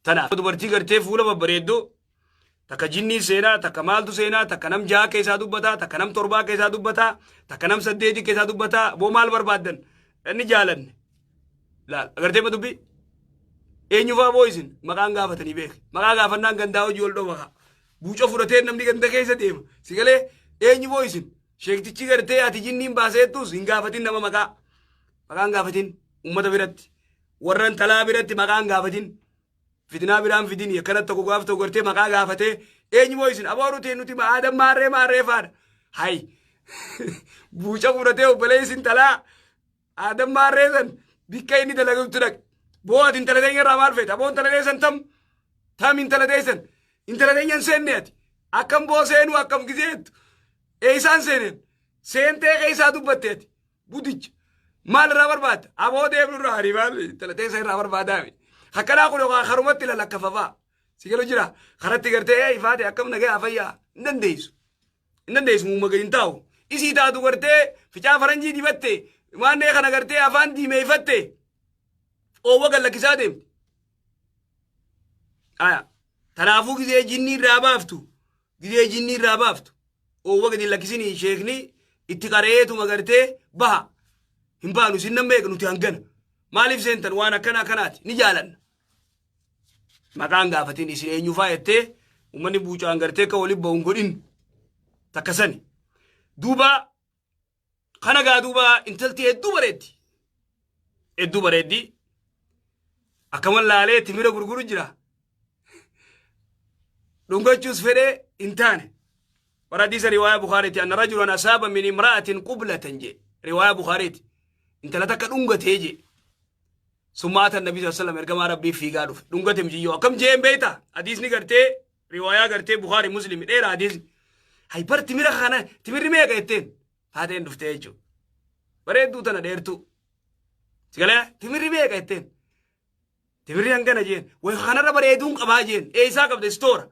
Tanaaf dubartii gartee fuula babbareedduu takka jinnii seenaa, takka maaltu seenaa, takka nam jaha keessaa dubbataa, takka nam torbaa keessaa dubbataa, takka nam saddeetii keessaa dubbataa. Boo maal barbaaddan? Inni jaalanne. Laal agartee ma dubbii? Eenyufaa boo isin maqaan gaafatanii beek. Maqaa gaafannaan gandaa hojii ol dhoma kaa. Buuca fudhatee namni ganda keessa deema. Si galee eenyu boo isin? Sheektichi gartee ati jinniin baaseettus hin gaafatin nama maqaa. Maqaan gaafatin uummata biratti. Warra intalaa biratti maqaan gaafatin. Fitinaa biraan fidini akkana tokko gaaf tokko gartee maqaa gaafatee eenyu boo isin aboo nuti nuti aadan maarree maarree faadha. Hay buuca fudhatee obboleessi intalaa aadan maarree san bikka inni dalagatu dhaqe. Boo ati intala teenya irraa maal feeta? Aboo intala teessan tam tam intala teessan intala teenya hin seenne ati akkam boo seenuu akkam gizeettu eessaan seeneen seentee keessaa dubbatte ati. Budicha. Maal irraa barbaadda? Aboo deemnu irraa hari maal intala teessa irraa barbaadaami. Akkanaa kun yookaan karumatti lalakkafafaa. Si galu jira. Karatti gartee ee ifaate akkam nagaya fayyaa hin dandeessu. Hin dandeessu muuma gadi hin taa'u. Isii taatu gartee ficaa faranjii dibatte waan kana gartee afaan diimeeffatte oowwa gad lakkisaa deemti. Aya. Tanaafuu gizee jinnii irraa baaftu gizee jinnii irraa baaftu oowwa gadi hin lakkisinii sheekni itti qara'eetuma gartee baha hin baanu isin nan beeka nuti hangana maaliif seentan waan akkana akkanaati ni jaalanna maqaan gaafatin isin eenyufaa jettee uummanni buucaan gartee akka waliin bahu hin godhin takka sani duuba Kana gaa duuba intalti hedduu bareeddi. Hedduu bareeddi. Akkaman laalee timira gurguru jira. Dhungachuus fedhee hin taane. Warra hadiisa riwaayaa Bukaariiti. Anna rajulan asaaba min imra'atin qublatan jee. Riwaayaa Bukaariiti. Intala takka dhungatee jee. Summa ata nabi sallallahu alaihi wasallam ergamaa rabbii fiigaa dhufe. Dhungate muciyyoo. Akkam jeen beektaa? Hadiisni gartee Riwaayaa gartee Bukhari Muslim dheeraa hadiisni. Hay bar timira kana timirri meeqa jetteen faateen dhuftee jechuudha. Bareedduu tana dheertuu. Sigalee timirri meeqa jetteen. Timirri hangana jeen. Way kanarra bareeduun qabaa jeen. Eessaa qabda istoora.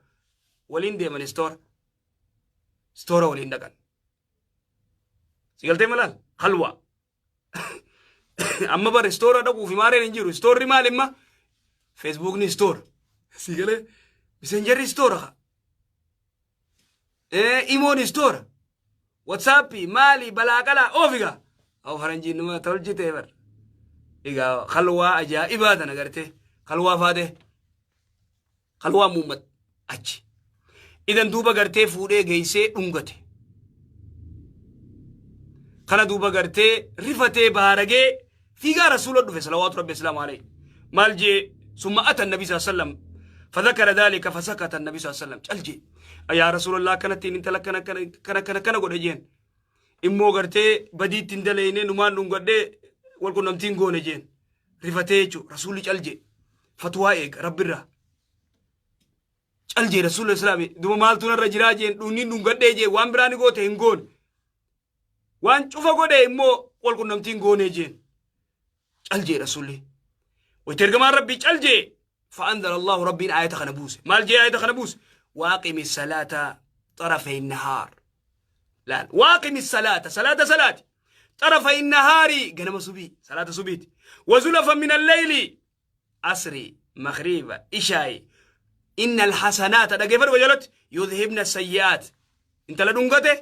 Waliin deeman istoora. Istoora waliin dhaqan. Sigaltee malaal halwaa. Amma bar istoora dhaquu fi maareen hin jiru. Istoorri maal imma? Feesbuukni istoora. Si galee misenjarri istoora kaa. Imoon istoora. Watsaappii maali balaa qalaa oofigaa. Aw faranjiin numa tolchitee bar. Egaa kalwaa ajaa'ibaa tana gartee kalwaa faatee. Kalwaa muummat achi. Idan duuba gartee fuudhee geessee dhungate. Kana duuba gartee rifatee baaragee fiigaa rasuula dhufe salawaatu rabbi islaamu alayhi. Maal jee summa ata nabi saa sallam fadhakara dhalika fasakata nabi saa sallam cal jee. Yaa rasuulallah akkanattiin intala kana kana kana kana kana godhe jeen. Immoo gartee badiitti hin daleeyne numaan dhungadhee wal qunnamtiin goone jeen. Rifatee jechuudha rasuulli cal jee. Fatwaa eega rabbirraa. Cal jee rasuulli islaami duba maaltu narra jiraa jeen dhunniin dhungadhee jee waan biraa ni goote hin goone. Waan cufa godhe immoo wal qunnamtiin goonee jeen. Cal jee rasuulli. Wayita ergamaan rabbii cal jee fa'anzala Allahu rabbiin aayata kana buuse. Maal jee aayata kana buuse? Waaqimi salaata xarafay nahaar. Laal waaqimi salaata salaata salaati. Xarafay nahaari ganama subii salaata subiiti. Wazulafa min alleyli asrii magriiba ishaayi inna alhasanaata dhageeffadhu qajeelatti yudhibna sayyi'aat intala dhungate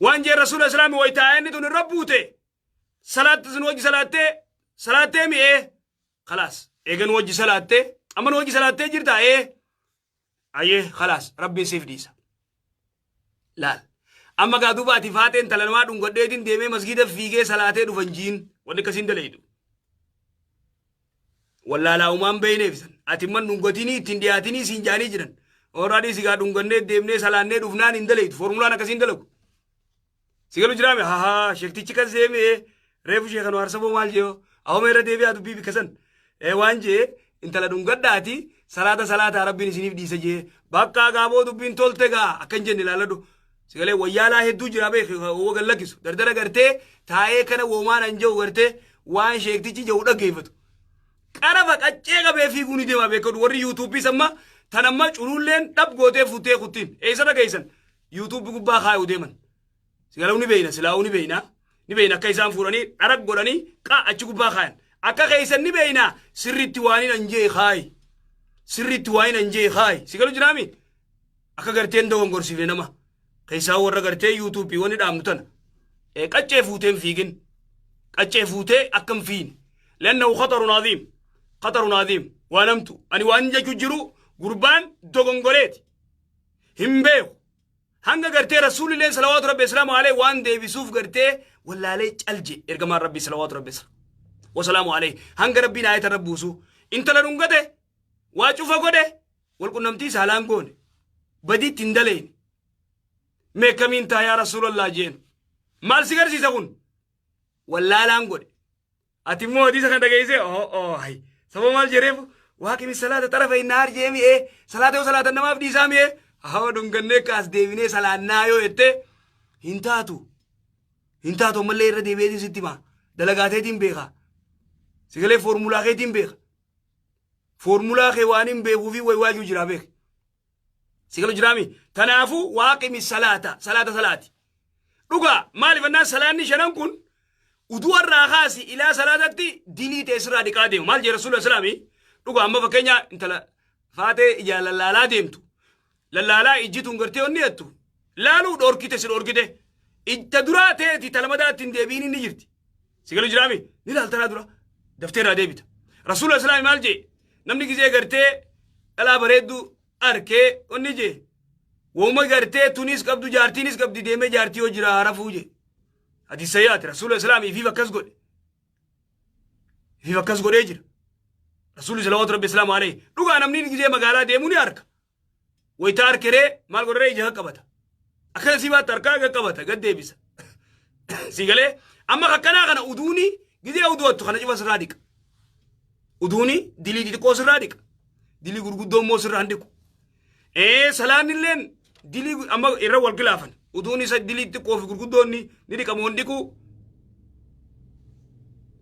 waan jeen rasuula islaami wayta aayanni tun irra buute salaatti sun wajji salaattee salaattee mi'ee khalaas eega nu wajji salaattee amma nu wajji salaattee jirta ee ayyee khalaas rabbiin siif dhiisa laal amma gaa duuba ati faaxeen intala namaa dhungadheetiin deemee masgiida fiigee salaatee dhufan jiin wanni akkasiin dalaydu wallaalaa umaan beeyneef san ati imman dhungatinii ittiin dhiyaatinii siin jaanii jiran warraa dhiisi gaa dhungannee deemnee salaannee dhufnaan hin dalaydu foormulaan akkasiin dalagu si galu jiraame hahaa sheektichi kas deemee reefu sheekanu harsaboo maal jee awoma irra deebi'aa dubbii bikka san waan jee intala dhungadhaati salaata salaataa rabbiin isiniif dhiisa jee bakka gaaboo dubbiin tolte gaa akkan jenne ilaaladhu si galee wayyaalaa hedduu jira beek woo gad lakkisu dardara gartee taa'ee kana woomaan an jedhu gartee waan sheektichi jedhu dhaggeeffatu qarafa qaccee qabee fiiguu ni deema beekadhu warri yuutuubiis amma tan amma cululleen dhab gootee fuutee kuttiin eessa dhageessan yuutuubii gubbaa kaayuu deeman sigaluu ni beeyna silaa'uu ni beeyna ni beeyna akka isaan fuudhanii dharag godhanii qaa achi gubbaa kaayan Akka keessan ni beeyna sirriitti waan hin anjee kaayi. Sirriitti waan hin anjee kaayi. Si galu jiraami? Akka gartee hin dogongorsiifne nama. Keessaa warra gartee yuutuubii wanni dhaamnu tana. Qaccee fuutee hin fiigin. Qaccee fuutee akka hin fiine. Lannahu khatarun aziim. Khatarun aziim. Waan hamtu. Ani waan jechuu jiru gurbaan dogongoreeti. Hin beeku. Hanga gartee rasuulilleen salawaatu rabbi islaamu alayhi waan deebisuuf gartee wallaalee calje ergamaan rabbi salawaatu rabbi wasalaamu alayhi hanga rabbiin aayata irra buusu intala dhungate waa cufa godhe walqunnamtii saalaan goone badiitti hin daleyne mee kamiin taa yaa rasuulallah jeen maal si garsiisa kun wallaalaan godhe. Ati immoo hadiisa kana dhageessee oo oo hay sababa maal jedheef waaqimi salaata xarafa innaar jee mi'ee salaata yoo salaatan namaaf dhiisaa mi'ee hawa dhungannee kaas deebinee salaannaa yoo jette hin taatu hin taatu ammallee irra deebi'eetiin sitti himaa dalagaa teetiin beeka sigalee foormulaa keetiin beeka foormulaa kee waan hin beekuu fi waywaajuu jiraa beeka. Si galu jiraami? Tanaafuu waaqimi salaata, salaata salaati. Dhugaa maaliif annaan salaanni shanan kun uduu irraa kaasi ilaa salaatatti dilii ta'e sirraa dhiqaa deemu. Maal jee Rasuula Islaamii? Dhugaa amma fakkeenya intala faatee ijaa lallaalaa deemtu. Lallaalaa ijji tun gartee onni jettu. Laaluu dhorkite si dhorkite. Ijta duraa teeti talmadaatti hin deebiin inni jirti. Si galu jiraami? Ni laaltanaa dura. Daftee irraa deebita. Rasuula Islaamii maal jee? Namni gizee gartee dhalaa bareedduu arkee onni jee woma gartee tunis qabdu jaartiinis qabdi deemee jaartii yoo jira rafuu jee. Hadiisa yaate Rasuula Islaamii ifiif akkas godhe. Ifiif akkas godhee jira. Rasuulli salawaatu rabbi islaamu alayhi. Dhugaa namni gizee magaalaa deemuu ni arka. Wayita arkeree maal godharee ija qaqqabata. Akkana sii baatta harkaa qaqqabata gad deebisa. Sii galee amma akkanaa kana uduuni gizee uduwattu kana cufa sirraa dhiqa. Uduuni dilii xixiqqoo sirraa dhiqa. Dilii gurguddoo immoo sirraa hin dhiqu. Ee salaanni illeen dilii amma irra wal gilaafan. Uduuni isa dilii xixiqqoo fi gurguddoon ni dhiqamu hin dhiqu.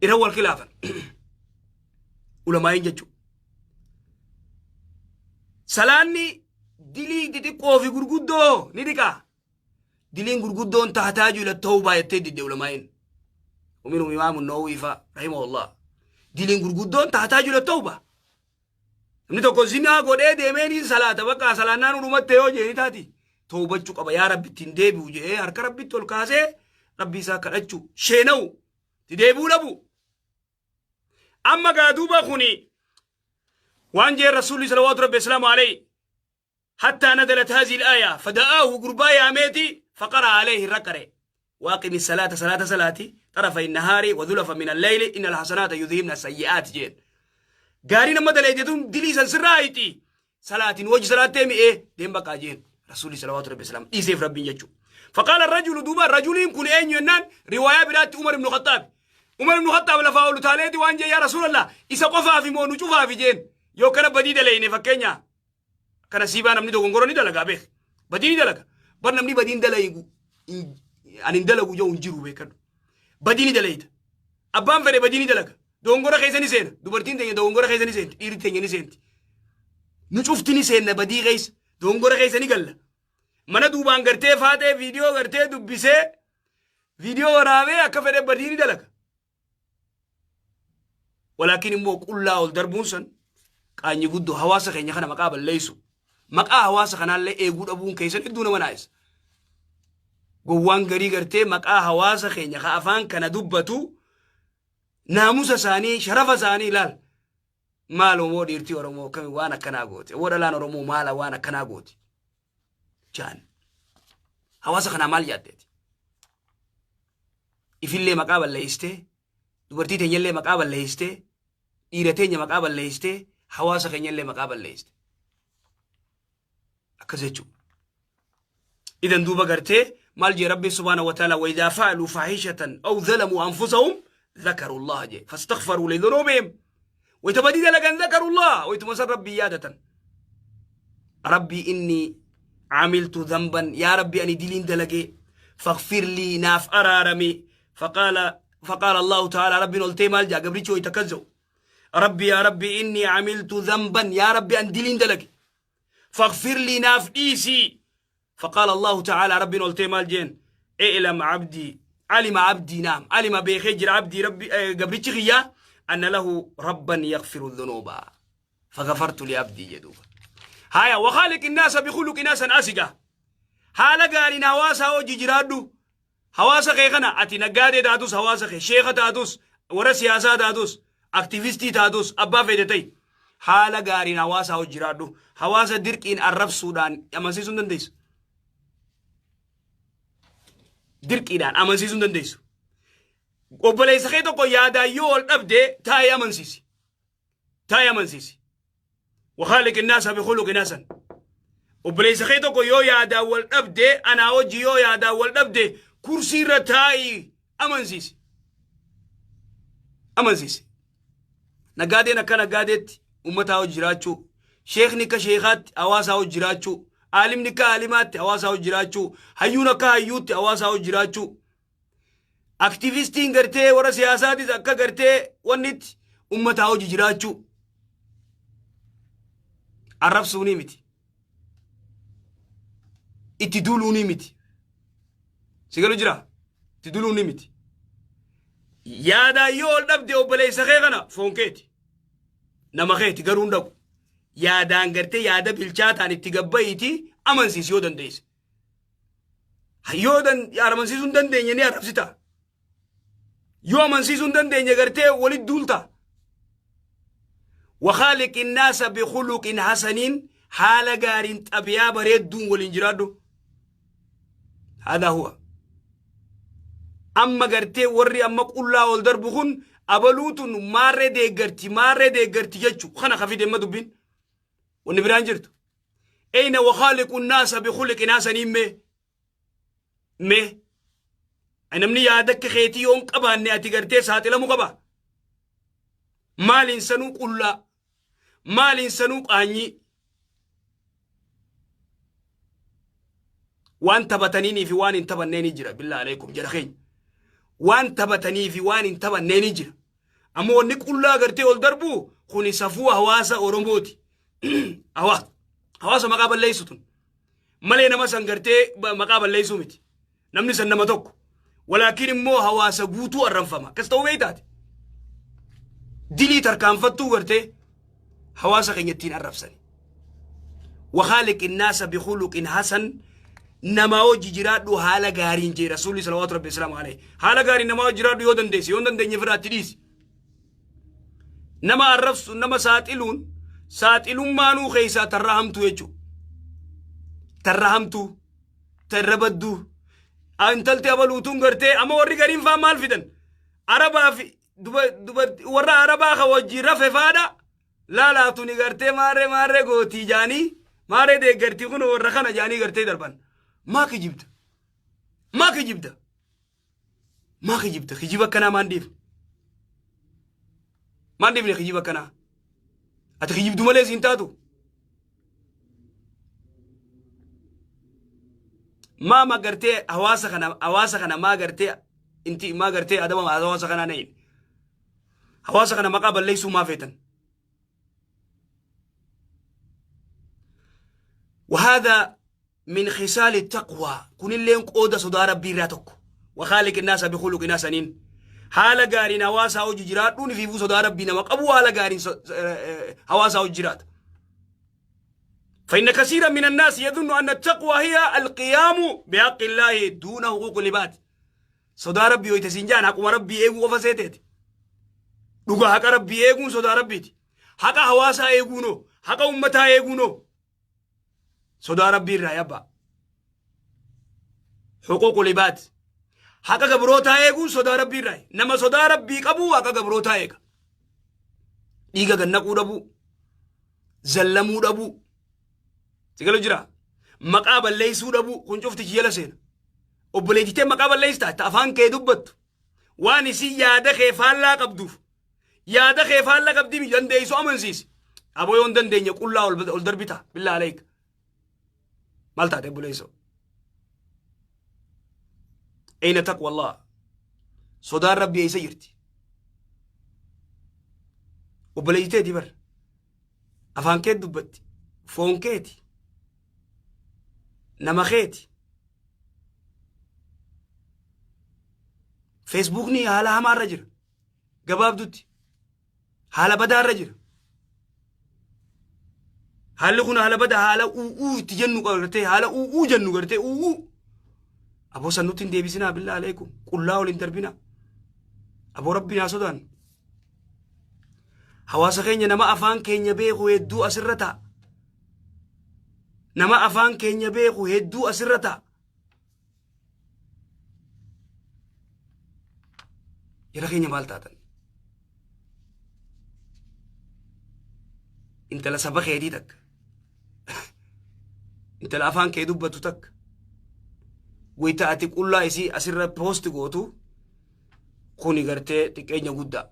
Irra wal gilaafan. Ulamaa'iin jechuudha. Salaanni dilii xixiqqoo fi gurguddoo ni dhiqa. Diliin gurguddoon tahtaaju ila tawbaa jettee didde ulamaa'iin. Uminhum imaamu Nawawii fa'a rahimahullah. Diliin gurguddoon tahtaaju ila tawbaa. Namni tokko zinaa godhee deemee ni salaata bakka salaannaan dhumatte yoo jee ni taati. Tawbachuu qaba yaa rabbi ittiin deebi'u jedhee harka rabbitti ol kaasee rabbi isaa kadhachuu sheena'u itti deebi'uu dhabu. Amma gaa duuba kuni waan jee rasuulli salawaatu rabbi islaamu alayhi hattaa nazalat haazii al-aaya fada'aahu gurbaa yaameeti faqara alayhi irra qare waaqimi salaata salaata salaati xarafa innahaari wa zulafa min alleyli inna alhasanaata yudhibna sayyi'aat jeen gaarii nama daleeyte tun dilii san sirraa haqxi salaatiin wajji salaattee mi'ee deem baqaa jeen rasuulli salawaatu rabbi islaam dhiiseef rabbiin jechuu faqaala rajulu duuba rajuliin kun eenyu jennaan riwaayaa biraatti Umar ibnu Khaxaab Umar ibnu Khaxaab lafaa ol utaaleeti waan jee yaa rasuulallah isa qofaafi moo nu cufaafi jeen yoo kana badii daleeyne fakkeenya kana siibaa namni dogongora ni dalagaa beek badii ni dalaga bar namni badiin dalagu ani hin dalagu jedhu hin jiru beekadhu badii ni dalayta abbaan fedhe badii ni dalaga Dogongora keessa ni seena. Dubartiin teenya dogongora keessa ni seenti. Dhiirri teenya ni seenti. Nu cufti ni seenna badii keessa. Dogongora keessa ni galla. Mana duubaan gartee faaxee viidiyoo gartee dubbisee viidiyoo waraabee akka fedhe badii ni dalaga. Walaakin immoo qullaa ol darbuun san qaanyi guddoo hawaasa keenya kana maqaa balleessu. Maqaa hawaasa kanaallee eeguu dhabuun keessan hedduu nama naayisa. Gowwaan garii gartee maqaa hawaasa keenya ka afaan kana dubbatu naamusa isaanii sharafa isaanii ilaal maal moo dhiirtii oromoo kami waan akkanaa goote moo dhalaan oromoo maala waan akkanaa goote jaan hawaasa kanaa maal yaaddeeti ifillee maqaa balleessitee dubartii teenyallee maqaa balleessitee dhiira teenya maqaa balleessitee hawaasa keenyallee maqaa balleessite akkas jechuudha. Idan duuba gartee maal jee Rabbiin subhaanahu wa ta'ala waidaa fa'aluu faahishatan aw zalamuu anfusahum dhakaru Allah jee fastaghfaruu lidhunuubihim wayta badii dalagan dhakaru Allah waytuma san Rabbii yaadatan. Rabbii inni amiltu dhanban yaa Rabbi ani diliin dalagee faghfir lii naaf araarami faqaala Allahu ta'ala Rabbiin oltee maal jaa gabrichi wayta akkas jedhu Rabbi yaa Rabbi inni amiltu dhanban yaa Rabbi an diliin dalage faghfir lii naaf dhiisii faqaala Allahu ta'ala Rabbiin oltee maal jeen i'lam abdii alima abdii naam alima beekee jira abdii rabbi gabrichi kiyyaa Anna lahu rabban yaghfiru dhunuuba. Fagafartu li abdii jedhuuba. Haya wakhaaliq innaasa bikhuluqin hasan asiga. Haala gaariin hawaasaa hojii jiraadhu. Hawaasa kee kana ati naggaadee taatus hawaasa kee sheeka taatus warra siyaasaa taatus aktivistii taatus abbaa feete ta'i. Haala gaariin hawaasaa hojii jiraadhu. Hawaasa dirqiin arrabsuudhaan amansiisuu hin dandeessu. Dirqiidhaan amansiisuu hin dandeessu. Obboleessa kee tokko yaadaan yoo ol dhabde taa'ee amansiisi. Taa'ee amansiisi. Wakhaaliq innaasa bikhuluqin hasan. Obboleessa kee tokko yoo yaadaan wal dhabde anaa wajji yoo yaadaan wal dhabde kursii irra taa'ii amansiisi. Amansiisi. Naggaadeen akka naggaadeetti uummataa hojii jiraachuu, sheekni akka sheekaatti hawaasaa hojii jiraachuu, aalimni akka aalimaatti hawaasaa hojii jiraachuu, hayyuun akka hayyuutti hawaasaa hojii jiraachuu. Aktivistiin gartee warra siyaasaatis akka gartee wannitti uummataa hojii jiraachuu. Arrabsuunii miti. Itti duuluunii miti. Si galu jira? Itti duuluunii miti. Yaadaan yoo ol dhabde obboleessa kee kana foon keeti. Nama keeti garuu hin dhaqu. Yaadaan gartee yaada bilchaataan itti gabba'iitii amansiisi yoo dandeesse. Yoo amansiisuu hin dandeenye ni arrabsita. Yoo amansiisuu hin dandeenye gartee walitti duulta. Wakhaaliqi naasa bikhuluqin hasaniin haala gaariin xabiyaa bareedduun waliin jiraadhu. Haadhaa huwa. Amma gartee warri amma qullaa ol darbu kun abaluutun maarree deeggarti maarree deeggarti jechu kana ka fide amma dubbiin. Wanni biraan jirtu. Eyna wakhaaliqu naasa bikhuluqin hasaniin mee. Mee namni yaada akka keetii yoo hin qabaanne ati gartee saaxilamu qaba. Maaliin sanuu qullaa. Maaliin sanuu qaanyii. Waan taphataniinii fi waan hin taphannee ni jira. Billaa aleekum jara keenya. Waan taphatanii fi waan hin taphannee ni jira. Ammoo wanni qullaa gartee ol darbu kuni safuu hawaasa Oromooti. Hawaasa maqaa balleessu tun. Malee nama san gartee maqaa balleessuu miti. Namni san nama tokko. Walaakin immoo hawaasa guutuu arranfama. Akkas ta'uu beektaati. Dilii tarkaanfattuu gartee hawaasa keenya ittiin arrabsani. Wakhaaliq innaasa bikhuluqin hasan namaa hojii jiraadhu haala gaariin jee rasuulli salawaatu rabbi islaamu alayhi. Haala gaariin namaa hojii jiraadhu yoo dandeesse yoo hin dandeenye firraatti dhiisi. Nama arrabsu nama saaxiluun saaxilummaanuu keessaa tarra hamtuu jechuudha. Tarra hamtuu tarra badduu intalti abaluutuun gartee amma warri gariin faa maal fidan arabaa fi warra arabaa ka wajjin rafe faadha laalaatuni gartee maarree maarree gootii jaanii maarree deeggartii kun warra kana jaanii gartee darban maa kijibda maa kijibda Maa kijibda? Kijiba akkanaa maan dhiifne? Maan dhiifne kijiba akkanaa? Ati kijibdu malee siin taatu? Maa ma gartee hawaasa kana hawaasa kana maa gartee inti maa gartee adaba hawaasa kanaa nahin? Hawaasa kana maqaa balleessuu maa feetan? وهذا من خصال التقوى kunilleen qooda sodaa rabbii irraa tokko وخالق الناس بخلق حسن haala gaariin hawaasaa hojii jiraadhuun ifiifuu sodaa rabbii nama qabu haala gaariin hawaasaa hojii jiraata. فإن كثيرا من الناس يظن أن التقوى هي القيام بحق الله دون حقوق العباد sodaa rabbii hoyte siin jaan haquma rabbii eeguu qofa seeteeti. Dhugaa haqa rabbii eeguun sodaa rabbiiti. Haqa hawaasaa eeguunoo haqa ummataa eeguunoo sodaa rabbii irraa yabbaa. Huquuqul ibaad. Haqa gabrootaa eeguun sodaa rabbii irraa. Nama sodaa rabbii qabu haqa gabrootaa eega. Dhiiga gannaquu dhabuu. Zallamuu dhabuu. Sigalu jira. Maqaa balleessuu dhabuu kun cufti jala seena. Obboleettitee maqaa balleessita ta afaan kee dubbattu. Waan isin yaada kee faallaa qabduuf. Yaada kee faallaa qabdii dandeessu amansiisi. Aboo yoo hin dandeenye qullaa ol darbita. Billaa aleek. Maal taate obboleessoo? Ayna taqwa Allah. Sodaan Rabbii eessa jirti? Obboleessiteeti bar. Afaan kee dubbatti. Foon keeti. Nama keeti. Feesbuukni haala hamaarra jira. Gabaabdutti. Haala badaa irra jira. Haalli kun haala badaa haala u'uu itti jennu gartee haala u'uu jennu gartee u'uu. Aboo san nutti hin deebisinaa billaa aleekum qullaa ol hin darbinaa. Aboo rabbiin haa sodaannu. Hawaasa keenya nama afaan keenya beeku hedduu asirra ta'a. Nama afaan keenya beeku hedduu asirra ta'a. Jara keenya maal taatan? Intala saba keetii takka. Intala afaan kee dubbatu takka. Wayita ati qullaa isii asirra poosti gootu kuni gartee xiqqeenya guddaa.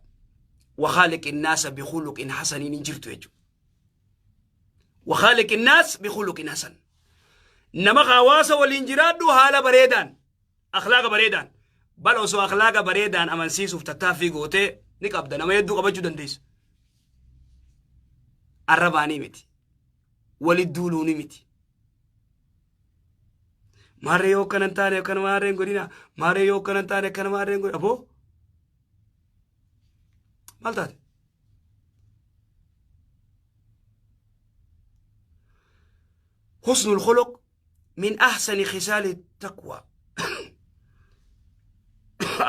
Wakhaaliqi naasa bikhuluqin hasaniin hin jirtu jechuudha. Wakhaaliqi naas bikhuluqin hasan. Nama hawaasa waliin jiraadhu haala bareedaan, akhlaaqa bareedaan. Bal osoo akhlaaqa bareedaan amansiisuuf tattaaffii gootee ni qabda nama hedduu qabachuu dandeessa. Arrabaanii miti. Wali duuluuni miti. Maarree yoo akkana hin taane akkana maarree hin godhina. Maarree yoo akkana hin taane akkana maarree hin godhina. Aboo maal taate? Husnul khuluq min ahsani khisaali taqwa.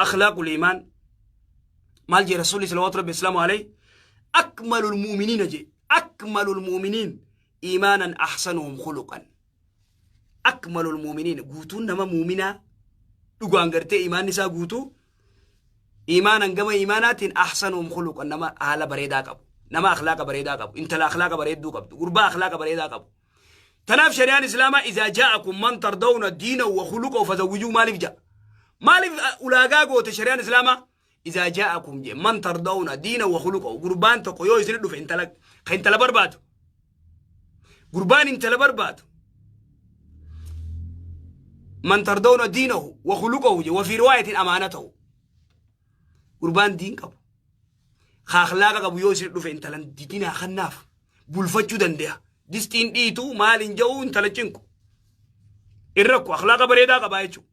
Akhlaaqul iimaan maal jee rasuulli salawaatu rabbi islaamu alayhi akmalul mu'miniina jee akmalul mu'miniin iimaanan ahsanuhum khuluqan. Akmalul mu'miniin guutuun nama mu'minaa dhugaan gartee iimaanni isaa guutuu iimaanan gama iimaanaatiin ahsanuhum khuluqan nama haala bareedaa qabu nama akhlaaqa bareedaa qabu intala akhlaaqa bareedduu qabdu gurbaa akhlaaqa bareedaa qabu. Tanaaf shari'aan islaamaa izaa jaa'akum man tardawna diinahu wa khuluqahu fazawwijuu maaliif ja'a? Maaliif ulaagaa goote shari'aan islaamaa? Izaa jaa'akum je man tardawna diinahu wa khuluqahu gurbaan tokko yoo isin dhufe intala ka intala barbaadu gurbaan intala barbaadu man tardawna diinahu wa khuluqahu je wa fi riwaayatin amaanatahu gurbaan diin qabu ka akhlaaqa qabu yoo isin dhufe intalan didinaa kannaaf bulfachuu dande'a. Distiin dhiitu maal hin ja'u intala cinqu. In rakku akhlaaqa bareedaa qabaa jechuudha.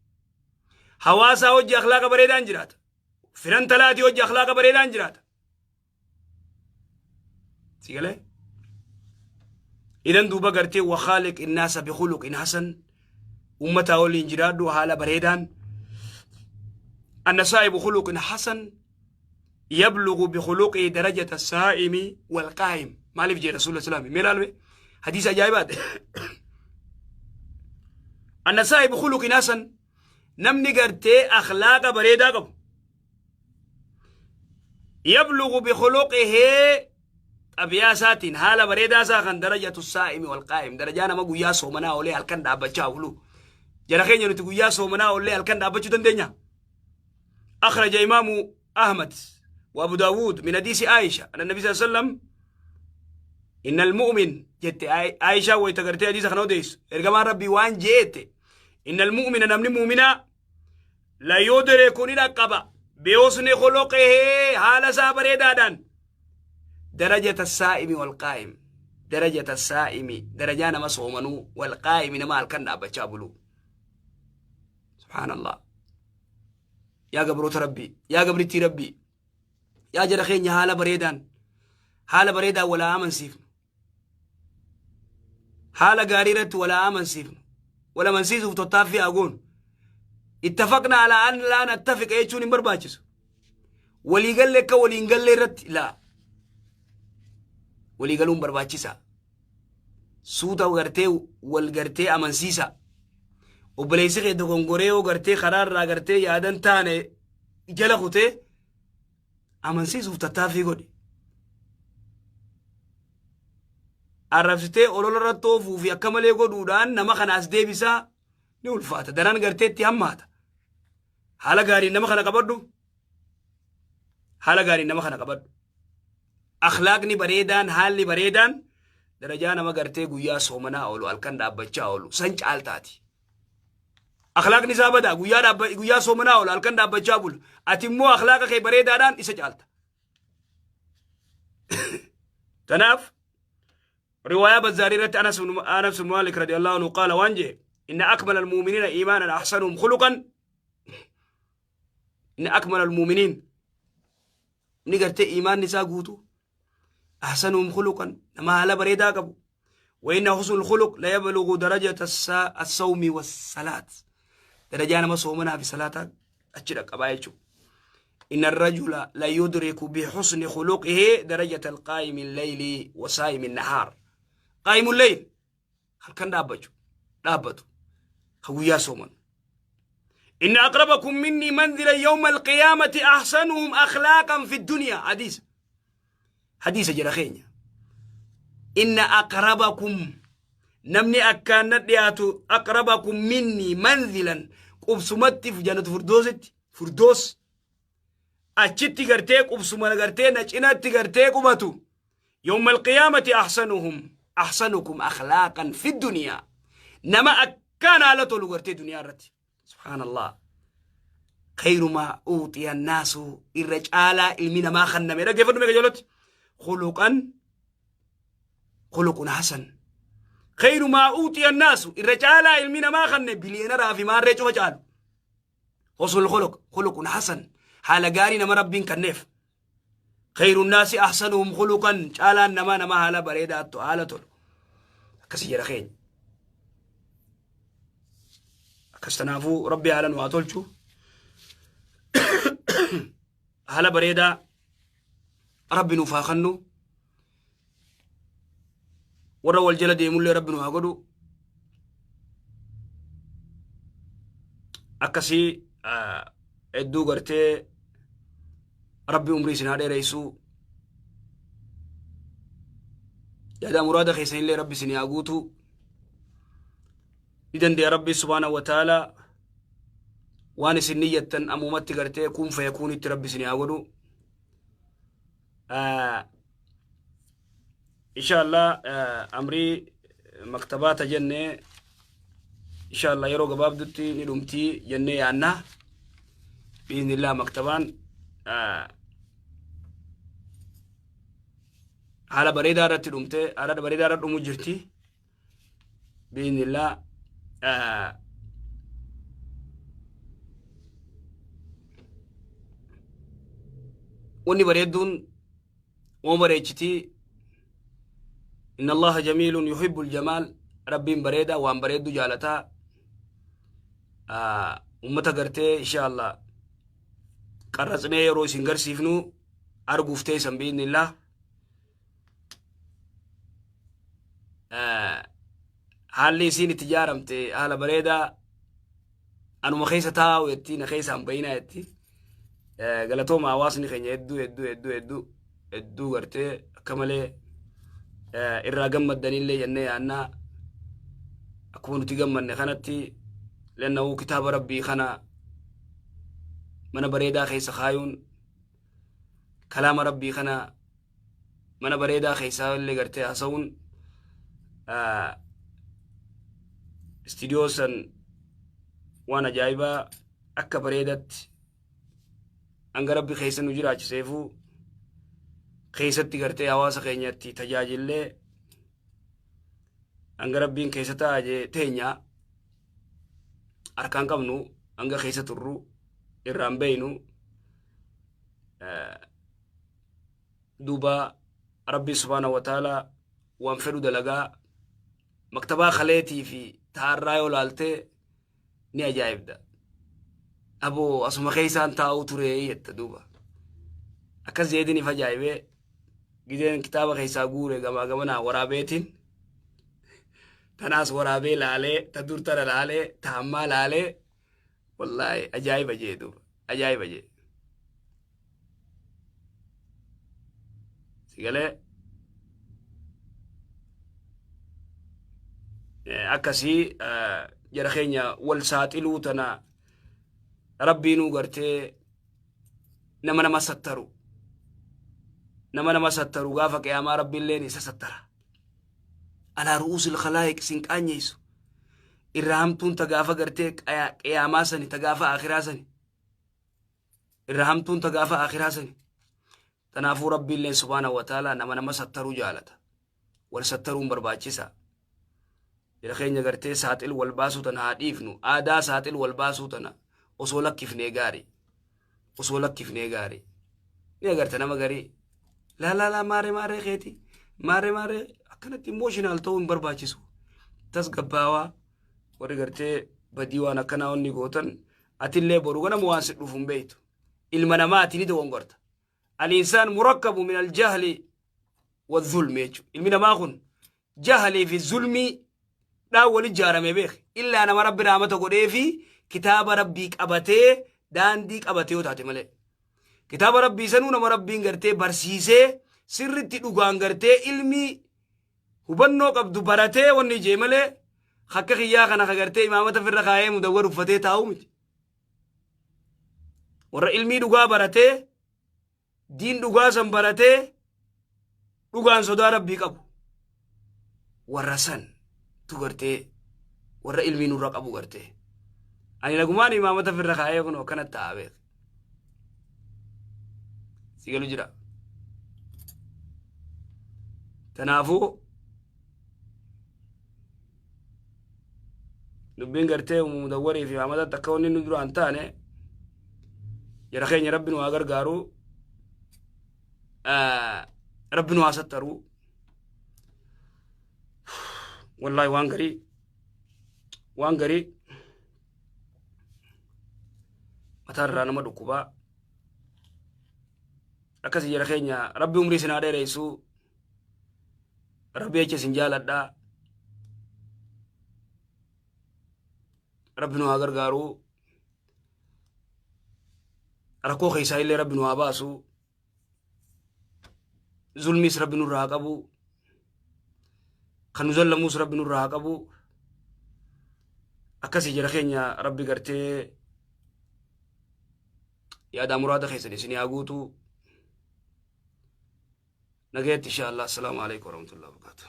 Hawaasaa hojii akhlaaqa bareedaan jiraata. Firan talaatii hojii akhlaaqa bareedaan jiraata. Si galee? Idan duuba gartee wakhaaliq innaasa bikhuluqin hasan ummataa waliin jiraadhu haala bareedaan. Anna saahibu khuluqin hasan yablugu bikhuluqihi darajata saa'imi wal qaa'im maaliif jee rasuula islaami mee laalme hadiisa ajaa'ibaati anna saahibu khuluqin hasan namni gartee akhlaaqa bareedaa qabu yablugu bikhuluqihi xabiyaa isaatiin haala bareedaa isaa kan darajatu saa'imi wal qaa'im darajaa nama guyyaa soomanaa oolee halkan dhaabbachaa oolu jara keenya nuti guyyaa soomanaa oolee halkan dhaabbachuu dandeenya أخرج إمام أحمد وأبو داود من حديث عائشة أن النبي صلى الله عليه وسلم إن المؤمن جت عائشة ويتقرتي حديث خنو ديس إرجما ربي وان جئت إن المؤمن نمني مؤمنا لا يدرك نلقب بحسن خلقه حال سابر دادان درجة الصائم والقائم درجة الصائم درجة نما صومنو والقائم نما الكن أبتشابلو سبحان الله Yaa gabroota Rabbii, yaa gabrittii Rabbii, yaa jara keenya haala bareedaan, haala bareedaan walaa amansiifnu. Haala gaarii irratti walaa amansiifnu. Wal amansiisuuf tottaaffii haa goonu. Ittafaqna alaa an laa nattafiqa jechuun hin barbaachisu. Waliigalle akka waliin galle irratti laa. Waliigaluun barbaachisaa. Suuta gartee wal gartee amansiisa. Obboleessi kee dogongoree yoo gartee karaa irraa gartee yaadan taane jala kutee amansiisuuf tattaaffii godhi. Arrabsitee olola irratti oofuu fi akka malee godhuudhaan nama kana as deebisaa ni ulfaata. Daran gartee itti hammaata. Haala gaariin nama kana qabadhu. Haala gaariin nama kana qabadhu. Akhlaaqni bareedaan haalli bareedaan darajaa nama gartee guyyaa soomanaa oolu halkan dhaabbachaa oolu san caaltaati. Akhlaaqni isaa badaa guyyaa dhaabba guyyaa soomanaa oolu halkan dhaabbachaa bulu. Ati immoo akhlaaqa kee bareedaadhaan isa caalta. Kanaaf riwaayaa Bazzaarii irratti Anas ibn Maalik radiyallahu anhu qaala waan jee inna akmala almu'miniina iimaanan ahsanuhum khuluqan inni akmala almu'miniin inni gartee iimaanni isaa guutuu Ahsanuhum khuluqan, nama haala bareedaa qabu. Wa inna husnul khuluq la yablughu darajata as-sawmi was-salaat. Darajaa nama soomanaa fi salaataa achi dhaqqabaa jechuudha. Inna ar-rajula la yudriku bi husni khuluqihi darajata al-qaa'imi al-layli wa saa'imi an-nahaar. Qaa'imu al-layl halkan dhaabbatu dhaabbatu ka guyyaa sooman. Inna aqrabakum minni manzila yawma al-qiyaamati ahsanuhum akhlaaqan fi dunya. Hadiisa. Hadiisa jedha keenya. Inna aqrabakum, namni akkaan na dhiyaatu, aqrabakum minni manzilan, qubsumatti jannatu furdoositti, furdoos achitti gartee qubsuma gartee na cinatti gartee qubatu yawma alqiyaamati ahsanuhum ahsanukum akhlaaqan fi duniyaa, nama akkaan haala tolu gartee duniyaa irratti. Subhaanallah. Khayru maa uuxiya naasu, irra caalaa ilmi namaa kanname, dhaggeeffadhu meeqa jalatti, khuluqan, khuluqun hasan. Khayru maa uuxiya naasu, irra caalaa ilmi namaa kanne, biliyeenaraa fi maarree cufa caalu, husnul khuluq, khuluqun hasan, haala gaarii nama Rabbiin kanneef. Khayru naasi ahsanuhum khuluqan, caalaan namaa nama haala bareedaa haala tolu. Akkasi jedha keenya. Akkas tanaafuu Rabbi haala nu haa tolchu. Haala bareedaa Rabbi nuuf haa kennu. Warra wal jala deemullee Rabbi nu haa godhu. Akkasii hedduu gartee Rabbi umrii isin haa dheeressu. Yaada muraada keessanillee Rabbi isin haa guutu. Ni dande'a Rabbi subhaanahu wa ta'ala waan isin niyyattan ammumatti gartee kun fayakuunitti Rabbi isin haa godhu. Insha Allah amrii maktabaata jennee insha Allah yeroo gabaabdutti ni dhumtii jennee yaanna. Biiznillah maktabaan haala bareedaa irratti dhumte, haala bareedaa irra dhumu jirti. Biiznillah wanni bareedduun waan bareechitii. Inna Allaha jamiilun yuhibbul jamaal, Rabbiin bareeda, waan bareeddu jaalataa. Ummata gartee insha Allah qarratsnee yeroo isin garsiifnu arguuf teessan biiznillah. Haalli isiin itti ijaaramte haala bareedaa, anuma keessa taa'u jetti, na keessa hin bayinaa jetti. Galatooma, hawaasni keenya hedduu hedduu hedduu hedduu hedduu gartee akka malee irraa gammaddanillee jennee yaannaa. Akkuma nuti gammanne kanatti lenna'uu kitaaba Rabbii kana mana bareedaa keessa kaayuun, kalaama Rabbii kana mana bareedaa keessaa illee gartee haasa'uun, istiidiyoo san waan ajaa'ibaa akka bareedatti hanga Rabbi keessa nu jiraachiseefuu keessatti gartee hawaasa keenyatti tajaajillee hanga Rabbiin keessa taa'e teenya harkaan qabnu, hanga keessa turru irraan beeynu. Duuba Rabbi subhaanahu wa ta'ala waan fedhu dalagaa. Maktabaa kaleetii fi taarraa yoo laaltee ni ajaa'ibda. Aboo, asuma keessaan taa'uu ture jetta. Duuba akkas jeetiin if ajaa'ibee gideen kitaaba keessaa guure gamaa gamanaa waraabeetiin tanaas waraabee laalee, ta dur tana laalee, ta ammaa laalee, wallaahi ajaa'iba jee. Duuba ajaa'iba jee. Sigalee akkasii jara keenya wal saaxiluu tana Rabbiinuu gartee nama nama sattaru, nama nama sattaru gaafa qiyaamaa Rabbiilleen isa sattara. Alaa ru'uusil khalaayiq sin qaanyeessu. Irra hamtuun ta gaafa gartee qiyaamaa sani, ta gaafa akhiraa sani. Irra hamtuun ta gaafa akhiraa sani. Tanaafuu Rabbiilleen subhaanahu wa ta'ala nama nama sattaruu jaalata. Wal sattaruun barbaachisa. Jara keenya gartee saaxil wal baasuu tana haa dhiifnu. Aadaa saaxil wal baasuu tana osoo lakkifnee gaarii. Osoo lakkifnee gaarii. Ni agarta nama garii. Laa laa laa maaree maaree keeti maaree maaree akkanatti emotional ta'uu hin barbaachisu. Tasgabbaawaa warri gartee badii waan akkanaa wanni gootan atillee boru ganama waan si dhufu hin beektu. Ilma namaati ni dogongorta. Al-insaan murakkabu min al-jahli wa zulmi jechuudha. Ilmi namaa kun jahlii fi zulmii dhaan wal ijaarame beek. Illaa nama rabbi rahmata godhee fi kitaaba rabbii qabatee daandii qabatee yoo taate malee. Kitaaba rabbii sanuu nama rabbiin gartee barsiisee sirritti dhugaan gartee ilmi hubannoo qabdu baratee wanni ijee malee akka kiyyaa kana ka gartee imaamata firra kaayee mudawwar uffatee taa'uu miti. Warra ilmii dhugaa baratee diin dhugaa san baratee dhugaan sodaa rabbii qabu warra san tu gartee warra ilmii nurra qabu gartee ani nagumaan imaamata firra kaayee kun akkana ta'a beek si galu jira tanaafuu dubbiin gartee umu mudawwarii fi imaamata akka wanni nu duraan taane jara keenya rabbi nu haa gargaaru rabbi nu haa sattaru wallaahi waan garii waan garii mataa irraa nama dhukkubaa akkasii jara keenya rabbi umrii isin haa dheeressu rabbi jecha isin jaaladha rabbi nu haa gargaaru rakkoo keessaa illee rabbi nu haa baasu zulmiis rabbi nurraa haa qabu kan nu zallamuus rabbi nurraa haa qabu akkasii jara keenya rabbi gartee yaadaa muraada keessan isin haa guutuu nagayatti insha Allah assalaamu alaikum warahmatullahi wabarakatuh.